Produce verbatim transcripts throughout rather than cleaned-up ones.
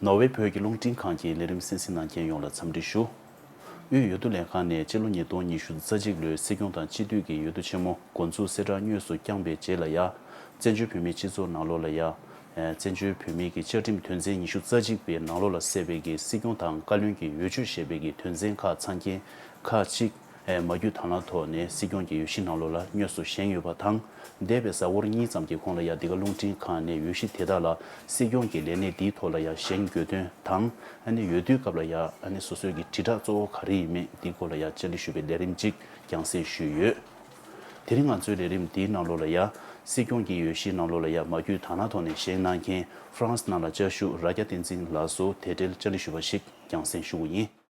ནོར་ཝེ་བོད་ཀྱི་རླུང་འཕྲིན་ཁང་གི་ལས་རིམ་གསན་གཟིགས་གནང་མཁན་ཡོངས་ལ་འཚམས་འདྲི་ཞུ། དབུས་འོས་བསྡུ་ལས་ཁང་ནས་སྤྱི་ལོ་ཉིས་སྟོང་ཉི་ཤུ་རྩ་གཅིག་ལོའི་སྲིད་སྐྱོང་དང་སྤྱི་འཐུས་ཀྱི་འོས་བསྡུ་ཆེན་མོ་འགོ་འཛུགས་གསལ་བསྒྲགས་དངོས་སུ་བསྐྱངས་པའི་རྗེས་ལ་ཡ། བཙན་བྱོལ་བོད་མིའི་སྤྱི་ཚོགས་ནང་ལོགས་ལ་ཡ། ཨེ། བཙན་བྱོལ་བོད་མིའི་གི་བཅའ་ཁྲིམས་དོན་ཚན་ཉི་ཤུ་རྩ་གཅིག་པའི་ནང་ལོགས་ལ་གསལ་བའི་གི་སྲིད་སྐྱོང་དང་བཀའ་བློན་གྱི་འོས་ཆོས་ཞེས་པའི་གི་དོན་ཚན་ཁག་ཚང་མཁན་ཁག་ཅིག་ཨེ། མ་བརྒྱུད་དང་བླངས་ཐོག་ནས་སྲིད་སྐྱོང་གི་འོས་གཞི་ནང་ལོགས་ལ་དངོས་སུ་བཞེངས་ཡོད་པ་དང་། འདས་པའི་གཟའ་འཁོར་གཉིས་ཙམ་གྱི་གོང་ལ་ཡ་འདི་ག་རླུང་འཕྲིན་ཁང་ནས་འོས་གཞི་དེ་དག་ལ་སྲིད་སྐྱོང་གི་ལས་གནས་འདིའི་ཐོག་ལ་ཡ་བཞེངས་དགོས་དོན་དང་། ཨ་ནི་འོས་བསྡུའི་སྐབས་ལ་ཡ་ཨ་ནི་སོ་སོའི་གི་དྲིལ་བསྒྲགས་གཙོ་བོ་ག་རེ་ཡིན་མིན་འདིའི་སྐོར་ལ་ཡ་བཅར་འདྲི་ཞུས་པའི་ལས་རིམ་གཅིག་རྒྱང་སྲིང་ཞུས་ཡོད། དེ་རིང་ང་ཚོའི་ལས་རིམ་འདིའི་ནང་ལོགས་ལ་ཡ་སྲིད་སྐྱོང་གི་འོས་གཞིའི་ནང་ལོགས་ལ་ཡ་མ་བརྒྱུད་དང་བླངས་ཐོག་ནས་བཞེངས་གནང་མཁན་ཧྥ་རན་སི་ནང་ལ་བཅའ་བཞུགས་རྭ་རྒྱ་བསྟན་འཛིན་ལགས་སུ་དེ་འབྲེལ་བཅར་འདྲི་ཞུས་པ་ཞིག་རྒྱང་སྲིང་ཞུ་གི་ཡིན།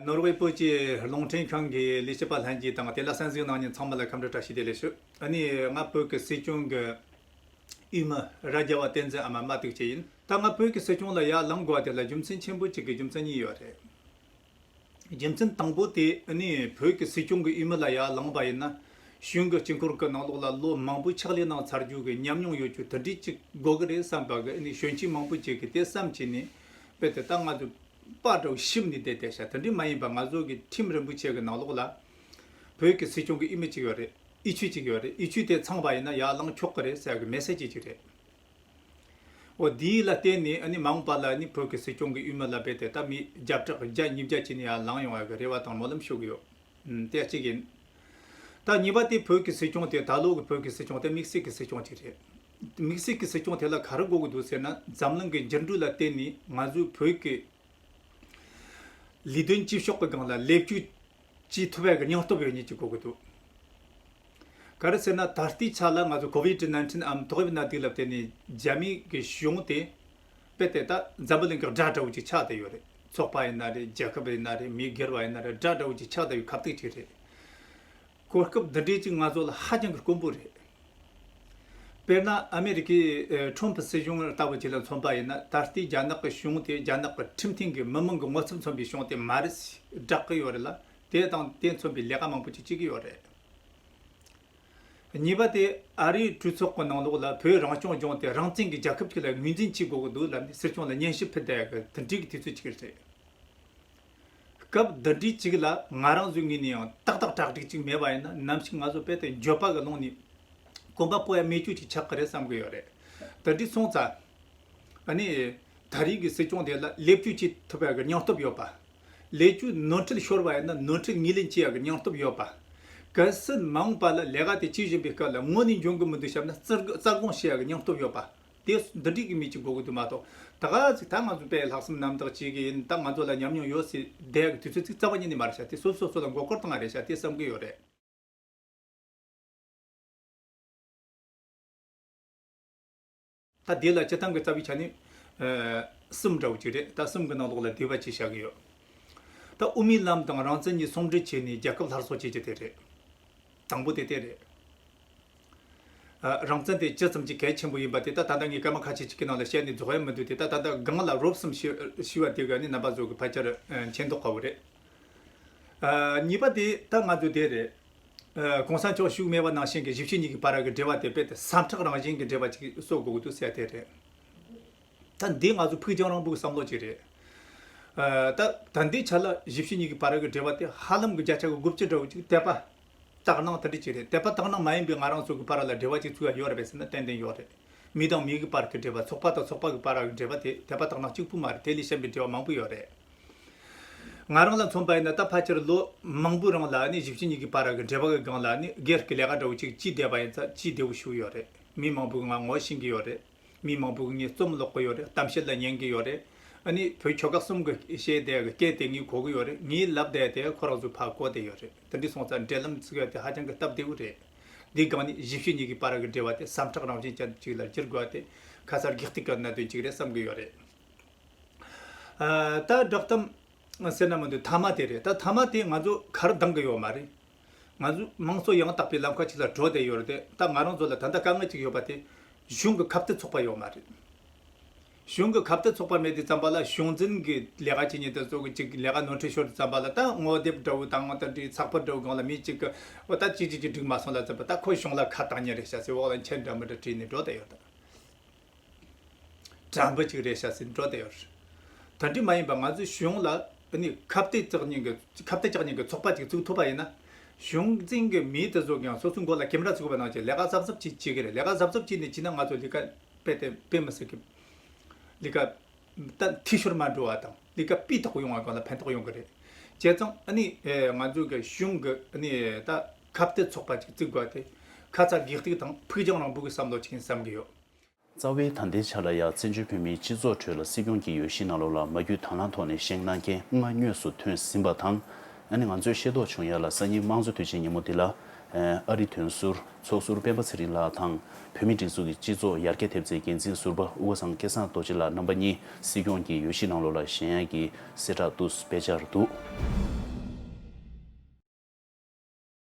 ནོར་ཝེ་བོད་ཀྱི་རླུང་འཕྲིན་ཁང་གི་ལས་བྱེད་པ་ལྷན་རྒྱས་དང་དེ་ལ་གསན་གཟིགས་གནང་མཁན་ཚང་མ་ལ་ཁམས་བདེ་བཀྲ་ཤིས་བདེ་ལེགས་ཞུ། ཨ་ནི་ང་བོད་ཀྱི་སྲིད་སྐྱོང་གི་འོས་མི་རྭ་རྒྱ་བ་བསྟན་འཛིན་ཨ་མ་མ་ཏིག་ཅེ་ཡིན། ད་ང་བོད་ཀྱི་སྲིད་སྐྱོང་ལ་ཡར་ལངས་དགོས་པ་དེ་ལ་རྒྱུ་མཚན་ཆེན་པོ་གཅིག་གི་རྒྱུ་མཚན་གཉིས་ཡོད་རེད། རྒྱུ་མཚན་དང་པོ་དེ་ཨ་ནི་བོད་ཀྱི་སྲིད་སྐྱོང་གི་འོས་མི་ལ་ཡར་ལངས་པ་ཡིན་ན། གཞུང་གི་དཀྱིལ་འཁོར་གྱི་ནང་ལོགས་ལ་ལོ་མང་པོའི་ཕྱག་ལས་གནང་ཚར་རྒྱུ་གི་ཉམས་མྱོང་ཡོད་རྒྱུ་དེ་འདྲའི་ཅིག་དགོས་ཀྱི་རེད་བསམ་པ་གི་ཨ་ནི་གཞོན་སྐྱེས་མང་པོ་ཅིག་གིས་དེ་བསམ་བྱས་ནས། རྦད་དེ་ད་ང་ཚོ་པ་འདྲ་བོ་ཞིབ་ནས་བསྡད་བསྡད་ཤག་དེ་འདྲ་མ་ཡིན་པ་ང་ཚོ་གི་ཁྲིམས་རིན་པོ་ཆེ་གི་ནང་ལོགས་ལ་བོད་ཀྱི་སྲིད་སྐྱོང་གི་འོས་མི་ཅིག་ཡོད་རེད། འོས་ཆོས་ཅིག་ཡོད་རེད། འོས་ཆོས་དེ་ཚང་བ་ཡིན་ན་ཡར་ལངས་ཆོག་གི་རེད་ཟེར་གི་མེ་སེ་ཇི་ཅིག་རེད། འོ་དེའི་ལ་བརྟེན་ནས་ཨ་ནི་མ་འོངས་པ་ལ་ཨ་ནི་བོད་ཀྱི་སྲིད་སྐྱོང་གི་འོས་མི་ལ་རྦད་དེ་ད་མི་བརྒྱ་ཕྲག་བརྒྱ་ཉིས་བརྒྱ་བྱས་ནས་ཡར་ལངས་ཡོང་ཡག་གི་རེ་བ་དང་སྨོན་ལམ་ཞུ་གི་ཡོད། ཨུམ། དེ་གཅིག་ཡིན། ད་གཉིས་པ་དེ་བོད་ཀྱི་སྲིད་སྐྱོང་དེ་ད་ལོ་གི་བོད་ཀྱི་སྲིད་སྐྱོང་དེ་དམིགས་བསལ་གྱི་སྲིད་སྐྱོང་ཅིག་རེད། དམིགས་བསལ་གྱི་སྲིད་སྐྱོང་དེ་ལ་ག་རེ་དགོས་ཀྱི་འདུག་ཟེར་ན་འཛམ་གླིང་གི་འགྱུར་འགྲོས་ལ་བརྟེན་ནས་ང་ཚོའི་བོད་ཀྱི་ལས་དོན་བྱེད་ཕྱོགས་ཀྱི་སྒང་ལ་ལེགས་བཅོས་བྱེད་ཐུབ་ཡག་གི་སྙིང་སྟོབས་ཡོད་མཁན་ཅིག་དགོས་ཀྱི་འདུག་ག་རེ་ཟེར་ན་ད་ལྟའི་ཆ་ལ་ང་ཚོ་ཀོ་ཝིཌ་ནའིན་ཊིན་འམ་ཏོག་དབྱིབས་ནད་དུག་ལ་བརྟེན་ནས་རྒྱ་མི་གི་གཞུང་དེ་རྦད་དེ་ད་འཛམ་བུ་གླིང་གི་དགྲ་འདྲ་བོ་ཅིག་ཆགས་བསྡད་ཡོད་རེད། ཚོགས་པ་ཡིན་ན་རེད། རྒྱལ་ཁབ་ཡིན་ན་རེད། མི་སྒེར་བ་ཡིན་ན་རེད། དགྲ་འདྲ་བོ་ཅིག་ཆགས་བསྡད་ཡོད་ཁ་གཏད་ཅིག་རེད། གོ་སྐབས་འདི་འདྲའི་ཅིག་ང་ཚོ་ལ་ཧ་ཅང་གི་དཀོན་པོ་རེད། དཔེར་ན་ཨ་མེ་རི་ཀའི་ཨེ་ཁྲོམ་ཕུ་སྲིད་གཞུང་ལྟ་བུ་ཅིག་ལ་མཚོན་པ་ཡིན་ན་ད་ལྟའི་རྒྱ་ནག་གི་གཞུང་དེ་རྒྱ་ནག་གི་ཁྲིམས་མཐུན་གྱི་མི་མང་གི་ངོ་ཚབ་མཚོན་པའི་གཞུང་དེ་མ་རེད་ཟེར་བསྒྲགས་ཀྱི་ཡོད་རེད་ལ། དེ་དང་དེ་མཚོན་པའི་ལས་ཀ་མང་པོ་ཅིག་བྱེད་ཀྱི་ཡོད་རེད། གཉིས་པ་དེ་ཨ་རིའི་གྲོས་ཚོགས་ཀྱི་ནང་ལོགས་ལ་བོད་རང་སྐྱོང་ལྗོངས་དེ་རང་བཙན་གྱི་རྒྱལ་ཁབ་ཅིག་ལ་ངོས་འཛིན་བྱེད་དགོས་ཀྱི་འདུག་ལབ་ནས་སྲིད་སྐྱོང་ལ་སྙན་ཞུ་ཕུལ་བསྡད་ཡག་གི་དེ་འདྲའི་གི་དུས་ཚོད་ཅིག་རེད། སྐབས་འདི་འདྲའི་ཅིག་ལ་ང་རང་ཚོའི་ངོས་ནས་ཡང་ཏག་ཏག་གྲ་སྒྲིག་ཅིག་མེད་པ་ཡིན་ན་ནམ་ཞིག་ང་ཚོ་རྦད་དེ་འགྱོད་པ་གི་ཀློང་ནས་གོམ་པ་སྤོ་ཡ་མེད་རྒྱུ་ཅིག་ཆགས་ཀྱི་རེད་བསམ་གྱི་ཡོད་རེད། དེ་འདྲའི་སོང་ཙང་ཨ་ནི་ད་རེས་ཀྱི་སྲིད་སྐྱོང་དེ་ལ་ལེགས་བཅོས་བྱེད་ཐུབ་ཡ་གི་སྙིང་སྟོབས་ཡོད་པ། ལས་རྒྱུ་ནོར་འཁྲུལ་ཤོར་བ་ཡིན་ན་ནོར་འཁྲུལ་ངོས་ལེན་བྱེད་ཡ་གི་སྙིང་སྟོབས་ཡོད་པ། གལ་སྲིད་མ་འོངས་པ་ལ་ལས་ཀ་དེ་བྱེད་བཞིན་པའི་སྐབས་ལ་དངོས་གནས་འཇོན་གི་མི་འདུག་བསམ་ན་རྩ་རྩ་དགོངས་བཞེས་ཡ་གི་སྙིང་སྟོབས་ཡོད་པ། དེ་འདི་འགྲིག་གི་མི་གཅིག་དགོས་ཀྱི་འདུག་མ་གཏོགས་ད་ག་ཟིག་ད་ང་ཚོ་དཔེ་ལྷག་བསམ་རྣམ་དག་བྱེད་ཀྱི་ཡིན། ད་ང་ཚོ་ལ་ཉམས་མྱོང་ཡོད་ཟེར་བསྡད་ཡག་གི་དུས་ཚོད་ཅིག་རྩ་བ་ཉིད་ནས་མ་རེད་ཤག་དེ་སོ་སོ་སོ་ལ་མགོ་སྐོར་བཏང་ཡ་རེད་ཤག་དེ་བསམ་གྱི་ཡོད་རེད། ད་དེ་ལ་སྤྱིར་བཏང་གི་རྩ་བའི་ཆ་ནས་ཨ་གསུམ་འདྲ་བོ་ཅིག་རེད། ད་གསུམ་གི་ནང་ལོགས་ལ་བསྡུས་པ་ཅིག་བཞག་གི་ཡོད། ད་དབུ་མའི་ལམ་དང་རང་བཙན་གཉིས་ཟུང་འབྲེལ་བྱས་ནས་རྒྱལ་ཁབ་སླར་གསོ་བྱེད་རྒྱུ་དེ་རེད། དང་པོ་དེ་དེ་རེད། ཨ་རང་བཙན་དེ་ཇི་ཙམ་གྱིས་གལ་ཆེན་པོ་ཡིན་པ་དེ་ད་ད་ལྟ་ངས་སྐར་མ་ཁ་ཤས་ཅིག་གི་ནང་ལ་བཤད་ནས་རྫོགས་ཡ་མི་འདུག་དེ་ད་ད་ལྟ་སྒང་ལ་རོབ་ཙམ་ཞུ་ཞུ་བ་དེ་ག་ནི་རྣམ་པ་ཚོ་གི་ཕལ་ཆེར་ཨ་མཁྱེན་མདོག་ཁ་པོ་རེད། ཨ་གཉིས་པ་དེ་ད་ང་ཚོ་དེ་རེད། ཨ་གོང་ས་མཆོག་བཞུགས་མེད་པ་ནང་བཞིན་གྱི་གཞིས་བྱེས་གཉིས་ཀྱི་བར་གྱི་འབྲེལ་བ་དེ་རྦད་དེ་སེམས་ཁྲལ་རང་བཞིན་གྱི་འབྲེལ་བ་ཅིག་བཟོ་དགོས་ཀྱི་འདུག་ཟེར་དེ་རེད། ད་འདི་ང་ཚོ་ཕུགས་རྒྱང་རིང་པོའི་བསམ་བློ་ཅིག་རེད། ཨ་ད་ད་ལྟའི་ཆ་ལ་གཞིས་བྱེས་གཉིས་ཀྱི་བར་གྱི་འབྲེལ་བ་དེ་ཧ་ལམ་གྱི་བརྒྱ་ཆ་གི་དགུ་བཅུ་འདྲ་བོ་ཅིག་དད་པ་དག་སྣང་དེ་འདྲ་ཅིག་རེད། དད་པ་དག་སྣང་མ་ཡིན་པའི་ང་རང་ཚོ་གི་བར་ལ་འབྲེལ་བ་ཅིག་ཚུགས་ཡ་ཡོད་རེད་པས་ཟེར་ན་ཏན་ཏན་ཡོད་རེད། མི་དང་མི་གི་བར་གྱི་འབྲེལ་བ། ཚོགས་པ་དང་ཚོགས་པ་གི་བར་གྱི་འབྲེལ་བ་དེ་དད་པ་དག་སྣང་གཅིག་པུ་མ་རེད། དེ་ལས་གཞན་པའི་འབྲེལ་བ་མང་པོ་ཡོད་རེད། ང་རང་ལ་མཚོན་པ་ཡིན་ན་ད་ཕལ་ཆེར་ལོ་མང་པོའི་རིང་ལ་ནི་གཞིས་བྱེས་གཉིས་ཀྱི་བར་གྱི་འབྲེལ་བ་གི་སྒང་ལ་ནི་སྒེར་གྱི་ལས་ཀ་འདྲ་བོ་ཅིག་བྱས་བསྡད་པ་ཡིན་ཙང་བྱས་བསྡད་པོ་ཞིག་ཡོད་རེད། མི་མང་པོས་ང་ངོ་ཤེས་ཀྱི་ཡོད་རེད། མི་མང་པོས་ངའི་རྩོམ་ཀློག་གི་ཡོད་རེད། གཏམ་བཤད་ལ་ཉན་གྱི་ཡོད་རེད། ཨ་ནི་བོད་ཆོལ་ཁ་གསུམ་གྱི་བཤད་བསྡད་ཀྱི་སྐད་དེ་ངས་གོ་གི་ཡོད་རེད། ངས་ལབ་བསྡད་དེ་ཁོ་རང་ཚོས་ཕར་གོ་བསྡད་ཡོད་རེད། དེ་འདྲ་སོང་ཙང་འབྲེལ་ལམ་བཙུགས་ཡ་དེ་ཧ་ཅང་གི་སྟབས་བདེ་བོ་རེད། འདི་སྒང་ནས་གཞིས་བྱེས་གཉིས་ཀྱི་བར་གྱི་འབྲེལ་བ་དེ་སེམས་ཁྲལ་རང་བཞིན་ཅན་ཅིག་ལ་བསྒྱུར་དགོས་པ་དེ་ཁ་སང་གི་སྡིག་གི་གནད་དོན་ཅིག་རེད་བསམ་གྱི་ཡོད་རེད། ཨ་ད་བསྒྲགས་གཏམ་ཟེར་ན་མི་འདུག་མཐའ་མ་དེ་རེད། ད་མཐའ་མ་དེ་ང་ཚོ་གར་འདང་གི་ཡོད་མ་རེད། ང་ཚོ་དམངས་གཙོ་ཡང་དག་པའི་ལམ་ཁ་ཅིག་ལ་འགྲོ་བསྡད་ཡོད་རེད་དེ། ད་ང་རང་ཚོ་ལ་ད་ལྟ་དཀའ་ངལ་ཅིག་ཡོད་པ་དེ་གཞུང་གི་ཁ་གཏད་ཚོགས་པ་ཡོད་མ་རེད། གཞུང་གི་ཁ་གཏད་ཚོགས་པ་མེད་དུས་ཙམ་པ་ལ་གཞུང་འཛིན་གྱི་ལས་ཀ་བྱེད་མཁན་དེ་ཚོ་གི་ཅིག་ལས་ཀ་ནོར་འཁྲུལ་ཤོར་དུས་ཙམ་པ་ལ། ད་ངོ་དེབ་འདྲ་བོ་དང་ད་འདྲའི་ཚགས་པར་འདྲ་བོ་སྒང་ལ་མི་གཅིག་གི་འོ་ད་ཅིག་ཅིག་ཅིག་འགྲིག་མ་སོང་ལབ་ཙམ་པ། ད་ཁོ་གཞུང་ལ་ཁ་བཏང་མཁན་རེད་ཤག་ཟེར། འོག་ལ་མཆན་འདྲ་མི་འདྲ་བྲིས་ནས་འགྲོ་བསྡད་ཡོད་ད། དྲང་པོ་ཅིག་རེད་ཤག་ཟེར་འགྲོ་བསྡད་ཡོད་རེད། ད་འདྲ་མ་ཡིན་པ་ང་ཚོའི་གཞུང་ལ་ཨ་ནི་ཁ་གཏད་བཅག་མཁན་གྱི་ཁ་གཏད་བཅག་མཁན་གྱི་ཚོགས་པ་ཅིག་བཙུགས་ཐུབ་པ་ཡིན་ན། གཞུང་འཛིན་གྱི་མི་དེ་ཚོ་གིས་སོ་སོའི་མགོ་ལ་ཀེམ་ར་བཙུགས་པ་ནང་བཞིན་ལས་ཀ་གཟབ་གཟབ་ཅིག་བྱེད་ཀྱི་རེད། ལས་ཀ་གཟབ་གཟབ་བྱས་ནས་བྱས་ན་ང་ཚོ་ལས་ཀ་དཔེ་དེ་དཔེ་མི་སྲིད་ཀྱི་ལས་ཀ་ད་འཐུས་ཤོར་མ་འགྲོ་བ་དང་། ལས་ཀ་སྤུས་དག་པོ་ཡོང་བ་སྒང་ལ་ཕན་ཐོགས་ཡོང་གི་རེད། བྱས་ཙང་ཨ་ནི་ཨེ་ང་ཚོ་གི་གཞུང་གི་ཨ་ནི་ད་ཁ་གཏད་ཚོགས་པ་ཅིག་བཙུགས་དགོས་དེ་ཁ་ཚ་དགོས་གཏུགས་དང་ཕུགས་རྒྱང་རིང་པོ་གི་བསམ་བློ་ཅིག་ཡིན་བསམ་གི་ཡོད། རྩ་བའི་ད་ལྟའི་ཆ་ལ་ཡང་བཙན་བྱོལ་བོད་མིའི་སྤྱི་ཚོགས་ཁྲོད་ལ་སྲིད་སྐྱོང་གི་འོས་གཞིའི་ནང་ལོགས་ལ་མ་བརྒྱུད་དང་བླངས་ཐོག་ནས་བཞེངས་གནང་མཁན་སྔ་དངོས་སུ་ཐོན་ཟིན་པ་དང་། ཨ་ནི་ང་ཚོས་ཤེས་རྟོགས་བྱུང་ཡ་ལ་སང་ཉིན་དམངས་གཙོ་དུས་ཆེན་ཉིན་མོ་འདི་ལ། ཨ་རི་དོན་ཟུར་ཚོགས་ཟུར་སྤེན་པ་ཚེ་རིང་ལགས་དང་། བོད་མིའི་སྒྲིག་འཛུགས་ཀྱི་སྤྱི་ཚོགས་ཡར་རྒྱས་ཐེབས་རྩའི་འགན་འཛིན་ཟུར་པ་དབུ་དགའ་ཚང་སྐལ་བཟང་རྡོ་རྗེ་ལགས་རྣམ་པ་གཉིས་སྲིད་སྐྱོང་གི་འོས་གཞིའི་ནང་ལོགས་ལ་བཞེངས་ཡ་གི་གསལ་བསྒྲགས་འདུག་དཔེ་ཆར་འདུག